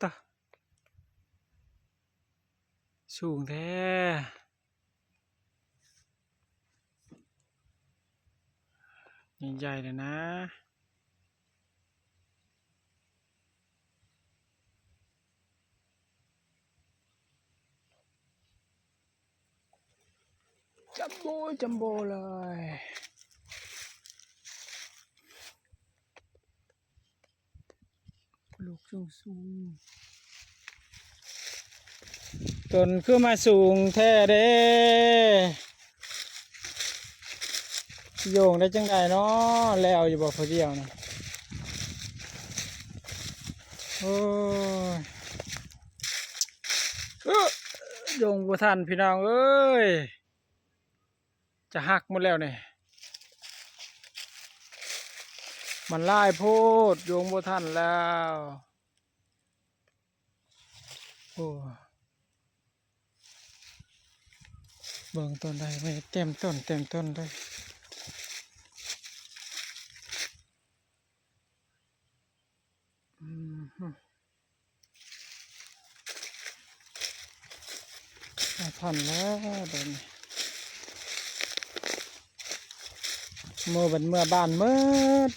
ຕະ ສູງແທ້ ໃຫຍ່ໆເລີຍນະ. ຈັມໂບ້ ຈັມໂບ້ເລີຍ ລູກສູງໆ ຕົ້ນຄືມາສູງແທ້ເດ້. ຊິໂຍງໄດ້ຈັ່ງໃດເນາະ ແລ້ວຢູ່ບໍ່ຜູ້ດຽວນະ? ໂອ້ຍ ໂຍງບໍ່ທັນພີ່ນ້ອງເອີຍ ຈະຫັກໝົດແລ້ວນີ້ ມັນຫຼາຍໂພດ ໂຍງບໍ່ທັນແລ້ວ. ໂອ້ ເບິ່ງຕົ້ນໃດ ເຕັມຕົ້ນ ເຕັມຕົ້ນເລີຍ. ອືມ ບໍ່ທັນແລ້ວບາດນີ້ ເມືອ ບັດເມືອບ້ານໝົດ.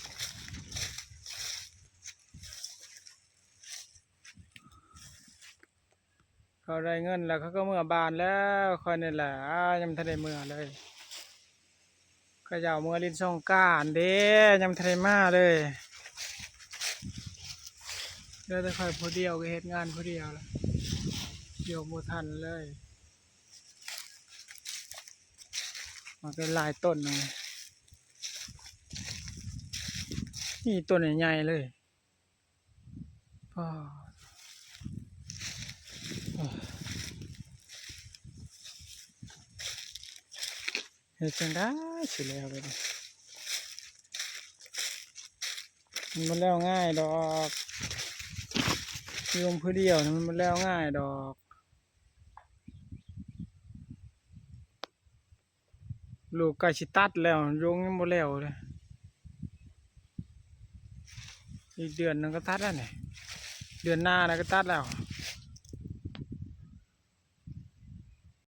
ເຂົາໄດ້ເງິນແລ້ວ ເຂົາກໍເມືອບ້ານແລ້ວ. ຂ້ອຍນີ້ແຫຼະ ອາ ຍັງບໍ່ທັນໄດ້ເມືອເລີຍ. ເຂົາເຈົ້າເມືອຫຼິ້ນສົງການເດ້ ຍັງບໍ່ທັນໄດ້ມາເລີຍ. ເຫຼືອແຕ່ຂ້ອຍຜູ້ດຽວ ກໍເຮັດງານຜູ້ດຽວລະ ໂຍງບໍ່ທັນເລີຍ. ມັນກໍຫຼາຍຕົ້ນນະ ມີຕົ້ນໃຫຍ່ໆເລີຍ. ປ້າ ເຮັດຈັ່ງໃດຊິແລ້ວບາດນີ້? ມັນບໍ່ແລ້ວງ່າຍດອກ ຢູ່ຜູ້ດຽວນະ ມັນບໍ່ແລ້ວງ່າຍດອກ. ລູກໃກ້ຊິຕັດແລ້ວ ໂຍງຍັງບໍ່ແລ້ວເລີຍ. ອີກເດືອນໜຶ່ງກໍຕັດແລ້ວນີ້ ເດືອນໜ້ານະກໍຕັດແລ້ວ.